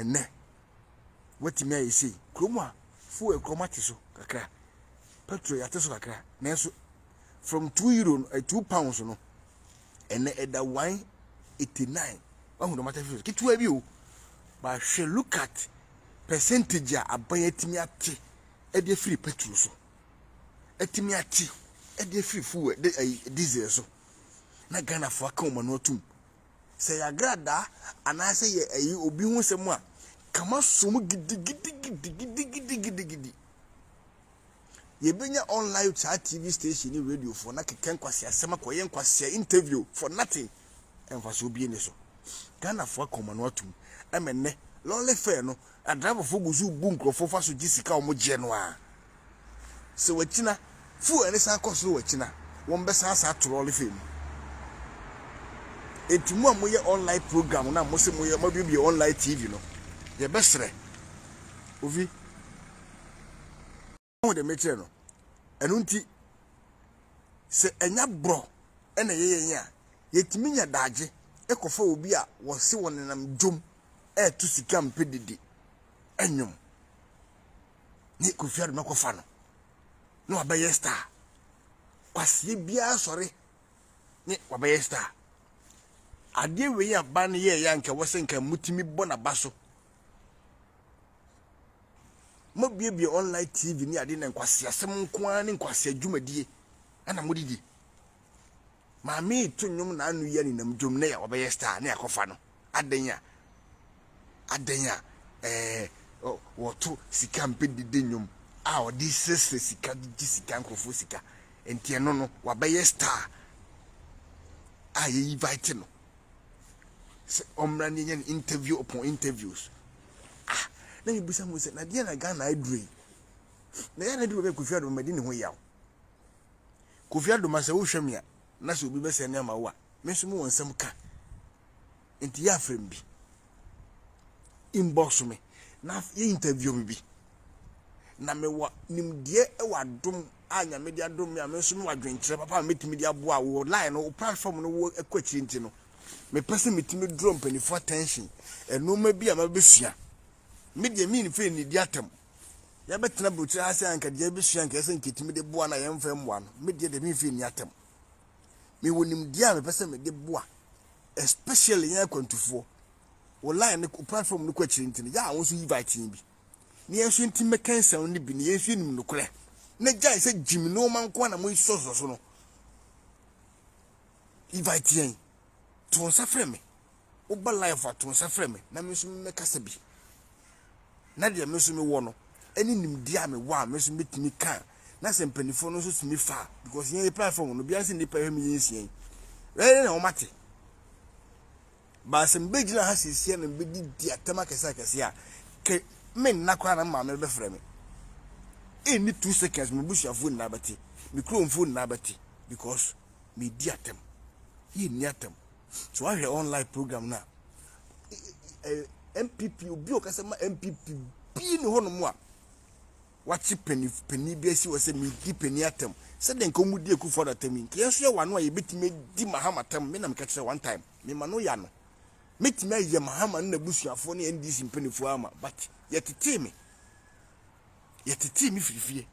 Ɛnnɛ, woatumi ayɛ sei. Kurom a fuel kura wɔate so kakra, petrol yɛate so kakra, nanso from €2 no, £2 no, ɛnnɛ ɛda 189. Wahu dɔm ate so ketewa bi o. But hwɛ, look at percentage a aban atumi ate ɛde afiri petrol so, atumi ate ɛde afiri fuel de ɛyi diesel so, na Ghanafoɔ aka wɔn ano atum sɛ yɛ agradaa anaasɛ yɛ ɛyi obi ho nsɛm a kama som gidigidigidigidigidigidi. Yɛbɛnya online saa TV station ne radio foɔ na keka nkwasi asɛm akɔyɛ nkwasia interview for nothing. Ɛmfa so obie ne so Ghanafoɔ aka wɔn ano atum ɛmɛ nnɛ lorry fare no, adraivafoɔ gu so bu nkurɔfoɔ fa so gye sika a wɔn gyeɛ no a sɛ wakyina fuel ne san kɔ soro, wakyina wɔn bɛsan saa ato lorry fare mu. Eti mu a moyɛ online program na mo sɛ moyɛ mo abiebie online TV no, yɛbɛsrɛ ovi ɔho deɛ mekyerɛ no. Ɛno nti sɛ ɛnya borɔ ɛna ɛyɛ yɛn a yɛtumi nya daagye ɛkɔfa obi a wɔse wɔn nenam dwom ɛɛto sika mpɛ didi ɛnwom ne Kofi Adoma kɔfa no na wabɛyɛ star. Kwasie biara sɔre ne wabɛyɛ star. Adeɛ wei a ba no yɛɛyɛ a nka wɔ sɛ nka mutumi bɔ n'aba so. Moabiebie online TV ne ade na nkwasiasɛm nko ara ne nkwasia dwumadie ɛna modidi. Maame to nnwom na ano yi anenam dwom na yɛ wabɛyɛ star ne akɔfa no adan a adan a wɔto sika mpɛ didi nnwom a ɔde srɛsrɛ sika, gye sika, nkurɔfoɔ sika. Nti ɛno no wabɛyɛ star a yɛyi invite no sɛ ɔmmra ne yɛnyɛ no interview upon interviews. Ah, na mebisa mu sɛ na deɛ na Ghana aduru yi na yɛ na aduru bɛ Kofi Adoma madi ne ho yaw. Kofi Adoma, sɛ wohwɛ me a na sɛ obi bɛsɛ ne ama wo a, me nso mewɔ nsɛm ka. Nti yɛ afrɛ me bi, inbox me na yɛ interview me bi na mewɔ nimdeɛ wɔ adom a Nyame de adom me a me nso mewɔ adwenkyerɛ papa a mɛtumi de aboa wɔ line no, wo platform no wɔ ɛkɔ akyiri. Nti no mepɛ sɛ metumi draw mpanimfoɔ attention ɛnneɛma bi a mabɛsua. Me deɛ, memfɛ nnidi atam. Yɛbɛtena burokyerɛ ha sɛ anka deɛ yɛbɛsua nka ɛsɛ nka ɛtumi de boa no a yɛmfa mmoa no. Me deɛ memfɛ nni atam. Mewɔ nimdeɛ a mepɛ sɛ mede boa, especially yɛn akwantufoɔ. Wo line no, platform no kɔ akyiri, nti no yɛ a wo nso invite yɛn bi na yɛn nso nti mmɛka nsɛm no bi na yɛn nso yɛnim nokorɛ na gyae sɛ gyimi nneɛma nko a na mo sɔsɔ so no. Invite yɛn, to nsa frɛ me. Woba live a, to nsa frɛ me na me nso mmɛkasa bi na deɛ me nso mewɔ no ɛne nimdeɛ a mewɔ a me nso mɛtumi ka na sɛ mpanimfoɔ no nso tumi fa, because yɛn yɛ platform no obiara sɛ nnipa ɛhwɛ me yɛn nsia yi ɛyɛ na wɔn ate baasa mbɛgyina ha siesie na mbɛdidi atɛm akɛse akɛse a ke me nna koraa na maame bɛfrɛ me. Ɛnni 2 seconds, me busuafoɔ nyinaa bɛte, me kuromfoɔ nyinaa bɛte, because medi atɛm. Yɛnni atɛm so. Wahwɛ online program no a NPP, obi a ɔkasa ma NPP bii ne hɔnom a wakye panin panin bi asi wɔ sɛ medi panin atɛm sɛdeɛ nka wɔn di Akufo Addo atɛm yi, nka yɛn nso yɛ wano a yɛbɛtumi adi Mahama atɛm. Me na meka kyerɛ one time, mema no ya no, mɛtumi ayɛ Mahama ne n'abusuafoɔ ne NDC mpanimfoɔ ama, but yɛtetee me, yɛtetee me firifie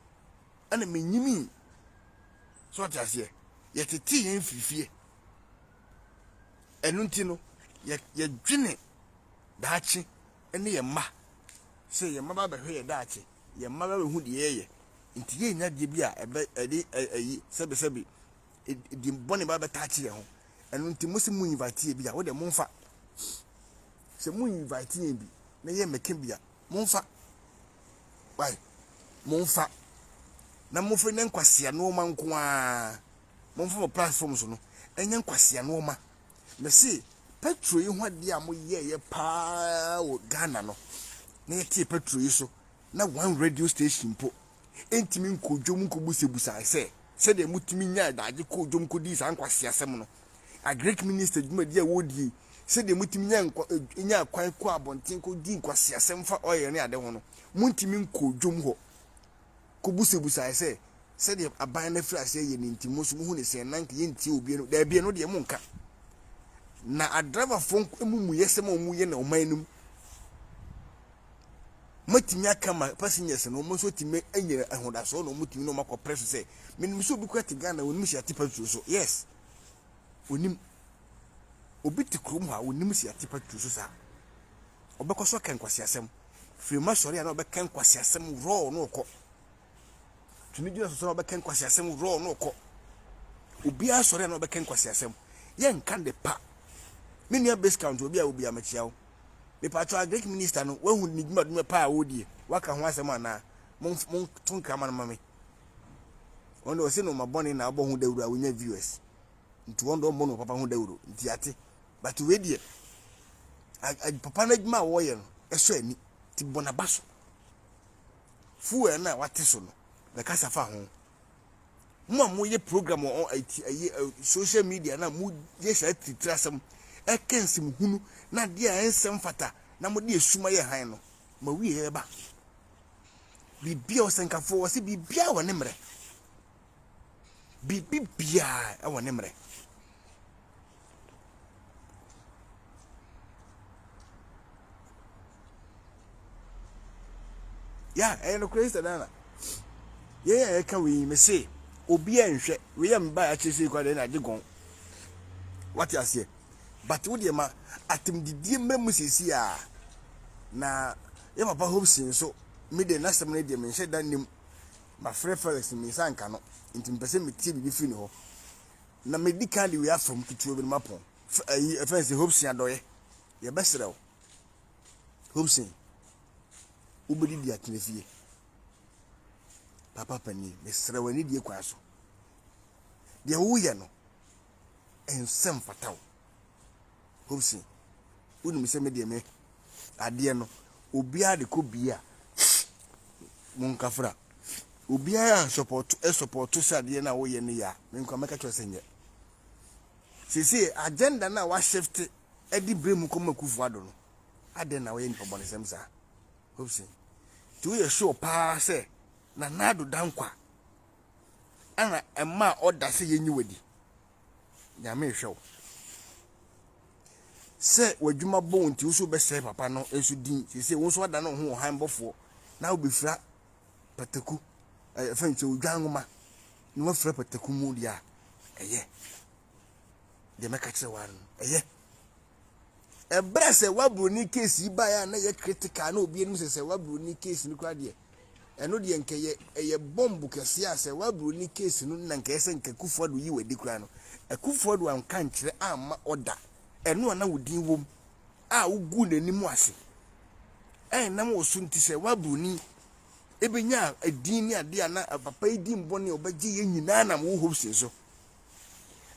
ɛna menyini so ɔte aseɛ. Yɛtetee yɛn firifie, ɛno nti no yɛdwene daakye ne yɛn mma sɛ yɛn mma ba bɛhwɛ yɛ daakye, yɛn mma ba bɛhu deɛ yɛyɛ. Nti yɛnya deɛ bi a ɛbɛ ɛde ɛyi sɛbisɛbi di bɔne ba bɛtaakye yɛn ho. Ɛno nti mo sɛ mo invite yɛ bi a, wode momfa sɛ mo invite yɛn bi na yɛ mmɛka bi a, momfa wai, momfa na momfa nyɛ nkwasea nneɛma nko ara. Momfa mo platforms no ɛnyɛ nkwasea nneɛma. Mese petrol yi ho adeɛ a moyɛɛyɛ paa wɔ Ghana no na yɛtee petrol yi so na one radio station mpo ntumi nkɔ dwom nkɔbusabusa sɛ sɛdeɛ motumi nya daagye kɔɔ dwom kɔdii saa nkwaseasɛm no. Agric minister dwumadi a wɔredie, sɛdeɛ motumi nya nkwa nya kwan kɔ abɔnten kɔdi nkwaseasɛm fa oil ne ade ho no, montumi nkɔ dwom hɔ kɔbusabusa sɛ sɛdeɛ aban no afiri aseɛ yɛ ne. Nti mo nso mohu ne sɛn na nka yɛntie obi no? Daabi, ɛno deɛ monka na adraivafoɔ mumuyɛsɛm a wɔyɛ na ɔman no mu. Moatumi aka ma passengers no, wɔn nso atumi anya ahodasoɔ na wɔtumi na wɔn akɔ press sɛ, menim sɛ obi kura te Ghana, onim sɛ yɛate petrol so. Yes, onim. Obi te kurom hɔ a, onim sɛ yɛate petrol so saa. Ɔbɛkɔ so aka nkwaseasɛm. Firi ma sɔre a na ɔbɛka nkwaseasɛm raw na ɔkɔ. Tumi gyina so sɛ na ɔbɛka nkwaseasɛm raw na ɔkɔ. Obiara sɔre a na ɔbɛka nkwaseasɛm. Yɛnka de pa. Me nua base count obi a obi amekyia wo. Mepatwɔ agric minister no wahu ne dwumadwuma pa a ɔredie. Waka ho asɛm anaa? Monto nkrama no ma me. Wɔn de ɔse no ma bɔne na abɔ ho dawuro a wonya viewers. Nti wɔn de ɔmmɔ no papa ho dawuro. Nti ate. But wei deɛ papa no adwuma a wɔyɛ no ɛsɔ ani. Nti bɔ n'aba so. Fuel no a wate so no bɛkasa fa ho. Mo a moyɛ program wɔ ɛyi social media na moyɛ saa tiritiri asɛm ɛka nsɛm hunu na adeɛ a ɛnsɛm fata na mode esum ayɛ han no ma wie yɛba. Biribi a ɔsɛnkafoɔ wɔ sɛ biribiara wɔ ne mmerɛ. Biribi biara wɔ ne mmerɛ. Ya ɛyɛ nokorɛ sister Dana. Yɛn a yɛka wei me se obi a nhwɛ wei a meba akyerɛ sɛ kura deɛ na agye gɔn. Wate aseɛ? But wo deɛ ma atemdidie mmerɛ mu siesie a na yɛ papa Hobson nso me deɛ n'asɛm no deɛ menhyɛ da nnim. Mafrɛ Felix me nsa nka no nti mepɛ sɛ metie biribi firi ne hɔ. Na medi kan de wei afam ketewa bi no mapɔn. Ayi ɛfɛn sɛ Hobson adɔeɛ. Yɛbɛsrɛ wo. Hobson, wobɛdidi atena fie. Papa panin, mesrɛ wo anidie kwan so. Deɛ woyɛ no, ɛnsɛ mfata wo. Hobson, wonim sɛ me deɛ me adeɛ no, obiara de kɔ bie a, monkafra. Obiara sɔpɔto sɔpɔto sɛ adeɛ no a woyɛ no yɛ a, me nkoa mɛka kyerɛ sɛ nyɛ. Seesei agenda no a wahyifte de berɛ mu kɔma Akufo Addo no, adɛn na woyɛ nipa bɔnesɛm saa? Hobson, nti woyɛ sure paa sɛ Nana Addo Dankwa ana ɛma ɔda sɛ yɛnyi wadi? Nyame rehwɛ wo. Sɛ w'adwuma bɔ wo nti wo nso wobɛsɛe papa no nso din. Seesei wo nso adane wo ho ɔhan bɔfoɔ na wobɛfira pataku, ɛfɛn sɛ odwan nwoma na wafira pataku mu deɛ a, ɛyɛ. Deɛ mɛka kyerɛ wo ara no, ɛyɛ. Ɛberɛ a sɛ waburoni case yi baeɛ a na ɛyɛ critical na obi anim sɛ sɛ waburoni case no koraa deɛ ɛno deɛ nka ɛyɛ ɛyɛ bɔmbo kɛseɛ a sɛ waburoni case no na nka ɛyɛ sɛ nka Akufo-Addo yi wadi koraa no, Akufo-Addo anka nkyerɛ amma ɔda ɛno a na wo din wom a woguu n'anim ase ɛnam wo so nti sɛ waburoni ebenya edin ne adeɛ a na papa yi din bɔne a ɔbɛgye yɛn nyinaa nam wo Hobson so.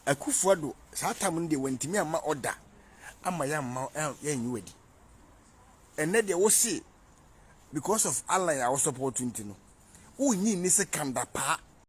Akufo-Addo saa tam no deɛ wantumi amma ɔda ama yɛamma yɛnnye wadi. Ɛnnɛ deɛ wose because of Alan a wo support nti no, wonnye nni sɛ Kanda Paa.